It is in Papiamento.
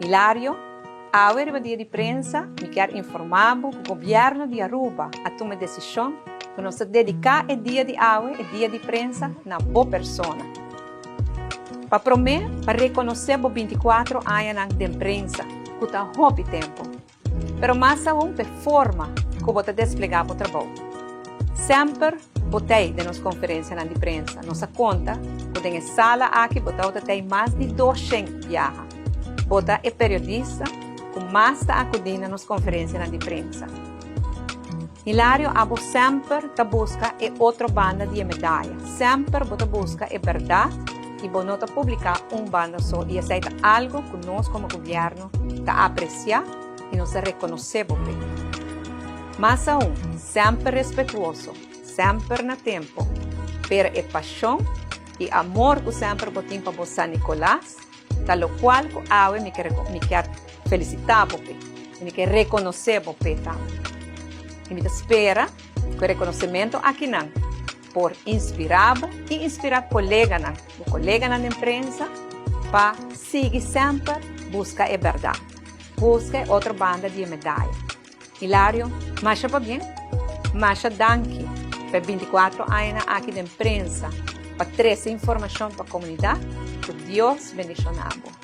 Hilario, Awe riba Dia di Prensa mi kier informa bo cu Gobierno di Aruba a tuma e decision cu nos ta dedica e dia di awe, e Dia di Prensa, na bo persona. Pa prome, pa reconoce bo binticuatro añanan den prensa, cu ta hopi tempo. Pero mas aun p'e forma ku bo ta desplegá bo trabou. Semper bo t'ei den nos konferensianan di prensa. Nos a konta ku den e sala aki bo tabata t'ei mas di doshen biaha. Bo ta e periodista ku mas ta akudí na nos konferensianan di prensa. Hilario, abo semper ta buska e otro banda di e medaya. Semper bo ta buska e bèrdat i bo no ta publiká un banda so i esei ta algu ku nos komo gobièrnu ta apresiá i nos ta rekonosé bo p'e. Mas aun, semper respetuoso, semper na tempu, pero e pashon i amor ku semper bo tin pa bo San Nicolas ta lokual ku awe mi ke mi kier felisitá bo p'e i mi ke rekonosé bo p'e tambe. I mi ta spera ku e rekonosementu akinan por inspirá bo i inspirá koleganan, bo koleganan den prensa, pa sigui semper buska e bèrdat, buska e otro banda di e medaya. Hilario, masha pabien, masha danki pa e binticuatro añanan aki den prensa pa trese informashon pa komunidat. Ku Dios bendishoná bo.